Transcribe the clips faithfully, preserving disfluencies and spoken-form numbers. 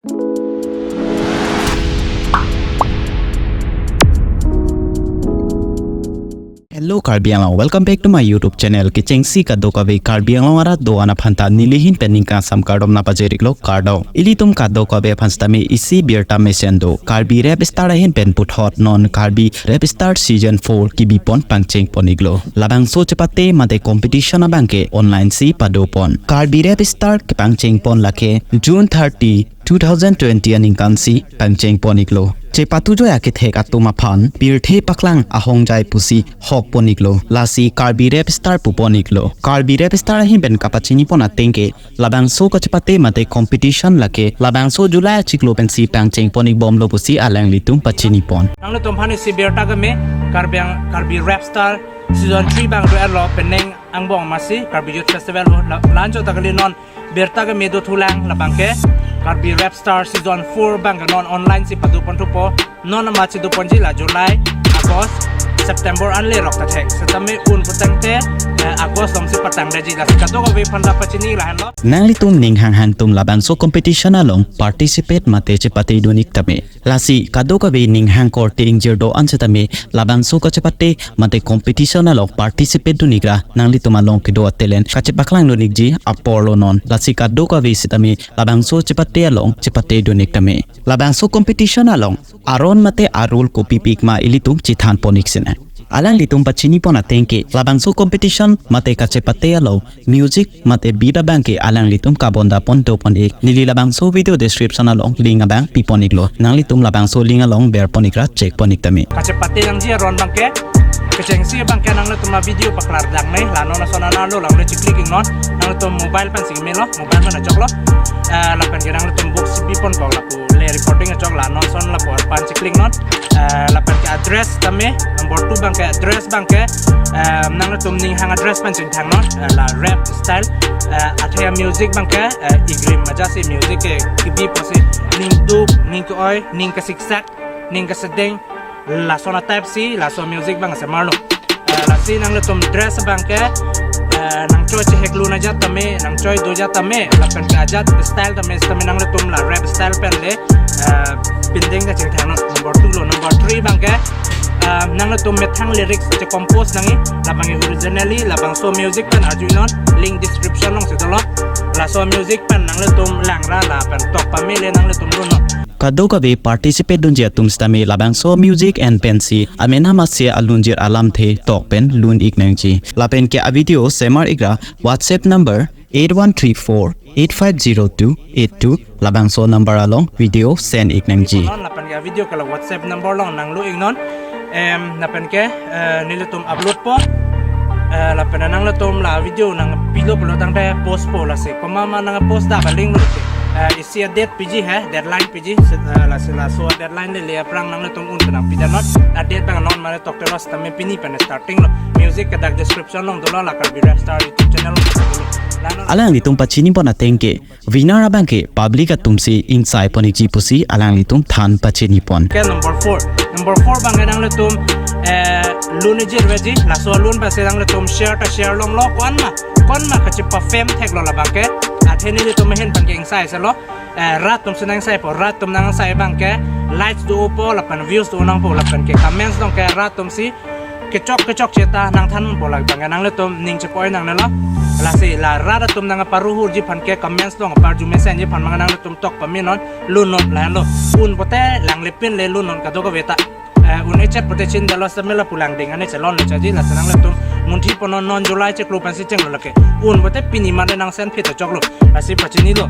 Hello Karbi Anglong, welcome back to my YouTube channel. Kechengsi kadokave Karbi Anglong arat do-an aphan ta neli ahin pen ningkan asam kardom nangpajir-iklo, kardom. Ilitum kadokave aphan sitame isi birta mesen do. Karbi Rap Star ahin pen puthot non Karbi Rap Star Season four kebipon pangchengpon-iklo. Labangso chepate mate competition abangke online si padopon. Karbi Rap Star kepangchengpon lake June thirty, two thousand twenty aningkan si pangchengpon-iklo. Chepatujoi akethek atum aphan pirthe paklang ahongjai pusi hokpon-iklo. Lasi Karbi Rap Star pupon-iklo. Karbi Rap Star ahin pen kapachinipon atengke labangso kachepate mate competition lake labangso July achiklo pensi pangchengpon-ikbomlo pusi alanglitum pachinipon. Nanglitum aphan isi birta keme, Karbi Ang-, Karbi Rap Star Season three abang do-etlo, penang angbong amatsi Karbi Youth Festival lo, la-, la-anchot ta kali non birta keme dothulang, labangke Karbi Rap Star Season four abangke non online si padoponthupo. Non amatsi doponji la July, August, September anle rok ta thek. Setame un putangte, eh, August alongsi patangdetji, lasi kadokave aphan ta pachini lahenlo. Nanglitum ning hanghang atum labangso competition along participate mate chepatedun-ik tame. Lasi kadokave ning hang korte ingjir do-an setame labangso kachepate mate competition along participate dun-ikra nanglitum along kedo atalent kachepaklangdun-ikji aporlo non. Lasi kadokave sitame labangso chepate along chepatedun-ik tame. Labangso competition along aron mate a-rule kopi pik ma ilitum chethanpon-ik sinang. Alanglitum pachinipon atengke labangso competition mate kachepate along music mate beat abangke alanglitum kabondapon dopon-ik. Neli labangso video description along link abang pipon-iklo. Nanglitum labangso link along berpon-ikra checkpon-ik tame. Kachepate nangji aron abangke, kechengsi abangke nanglitum la video paklardangne, la non ason anerlo, la le checlick-iknon, nanglitum mobile pensi melo, mobile pen achoklo. Eh, lapenke nanglitum box si bipon kok lapu le recording achok, la non ason lapu arpan checlick-non. Eh, lapenke a-dress tame, number two abangke a-dress abangke, eh, nanglitum ning hang a-dress pen chingthangnon, eh, la rap style, eh, athe a-music abangke, eh, igrim ajasi music ke kebi pusi ning duk, ning ke-oi, ning kesiksak, ning kesedeng, lason a-type si, laso music abang semarlo. Eh, lasi nanglitum dress abangke, eh, nangchoi cheheklun ajat tame, nangchoi do ajat tame, lapenke ajat style tame, tame nanglitum la rap style pen le, eh, pindeng kachingthangnon, number two lo. Number three abangke, eh, nanglitum methang lyrics checompose nangji, labangke originally, labangso music pen arjunon, link description alongsi dolo. Laso music pen nanglitum langra lapen tok pame le nanglitum lunnon. Kadokave participate dunji atum sitame labangso music an pensi amen amatsi alunjir alamthe tok pen lun-ik nangji. Lapenke a-video semar-ikra WhatsApp number eight one three four eight five zero two eight two, labangso number along video send-ik nangji. Non lapenke a-video ke la WhatsApp number along nanglu-iknon. Em, lapenke, eh, nelitum uploadpo. Eh, lapen nanglitum la video nangpilo pulo tangte postpo, lasi komat ma nangpost dak a-link lo. Eh, isi a-date piji he, deadline piji, se-, eh, lasi laso deadline le le aphrang nanglitum un penang pidamnon. A-date abang non mane toktelos tame pini pen starting lo. Music ke dak description along dolo, la Karbi Rap Star YouTube channel along dolo. La non alanglitum pachinipon atengke winner abangke public atumsi ingsaipon-ikji pusi alanglitum than pachinipon. Ke number four. Number four abangke nanglitum, eh, lun ejir veji, laso lun pensi nanglitum share ta share longlo, ko-an ma, ko-an ma kachepa-fame theklo labangke. Athe nelitum ahin abangke ingsaiselo. Eh, rat atumsi nangsaipo, rat atum nangsai abangke likes do-opo, lapen views do nangpo, lapenke comments alongke rat atumsi kechok kechokche ta nangthanpo, labangke nanglitum ning chepo-oi nangnelo. Lasi la rat atum nangparuhurji aphanke comments along aparju mesenji aphan mane nanglitum tok pamenon, lunnon lahenlo. Un pote langle pin le lunnon kadokave ta. Eh, un echet pote chindalos ta mela pulang ding ane chelonle chaji, lasi nanglitum munthi ponon, non July chiklo pensi chenglo lake. Un pote pini mane nang send phi ta choklo. Lasi pachinilo.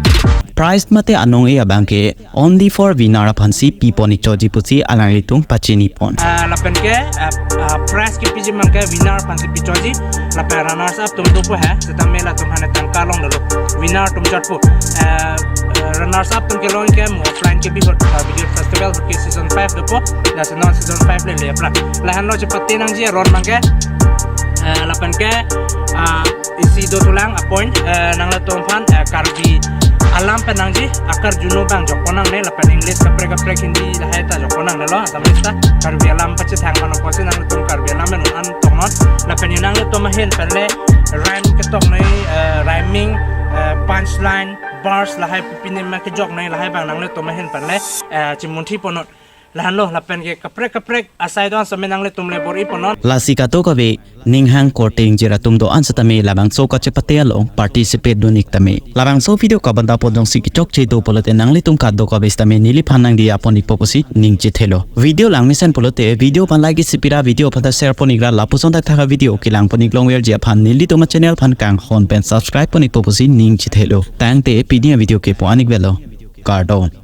Prize mate anong-e abangke only for winner aphansi pipon-ikchotji pusi alanglitum pachinipon. Ah, lapenke, ah, ah, prize kepiji abangke winner aphansi pichotji, lapen runners up atum dopo he, setame latum aphan tangka longdolo. Winner atum chotpo. Ah, ah, runners up atum kelong ke mo offline ke bihot, ah, Karbi Youth Festival ahut ke season five dopo, lasi non season five le le aphrang. Lahenlo chepate nangji aron abangke, ah, lapenke, ah, isi dothulang a-point, eh, nanglitum aphan, eh, Karbi alam pen nangji, akarjuno abang jokpon nangne, lapen English kaprek kaprek, Hindi lahai ta jokpon nangnelo, Assamese ta, Karbi alam pachethang pano pusi nanglitum Karbi alam pen un-an toknon, lapen nanglitum ahin pen le rhyme ketok noi, eh, rhyming, eh, punchline, Bars lahai pine ma kejok nang lahai abang nanglitum ahin pen le eh, chimunthi ponnon. Lahenlo lapen ke kaprek kaprek asai do-an setame nanglitum le bor-i ponnon. Lasi kadokave ninghang korte ingjir atum do-an setame labangso kachepate along participate dun-ik tame. Labangso video kabanda pon jongsi kechokche do pulote nanglitum kadokave setame neliphan nangdiya pon-ikpo pusi ning chethelo. Video lang mesen pulote video aphan like isi pira, video aphan ta share pon-ik ra, lapuson thakthak avideo kelang pon-ik longverji aphan nelitum achannel aphan kanghon pen subscribe pon-ikpo pusi ning chethelo. Tangte pini avideo ke pu-an-ik velo. Kardom.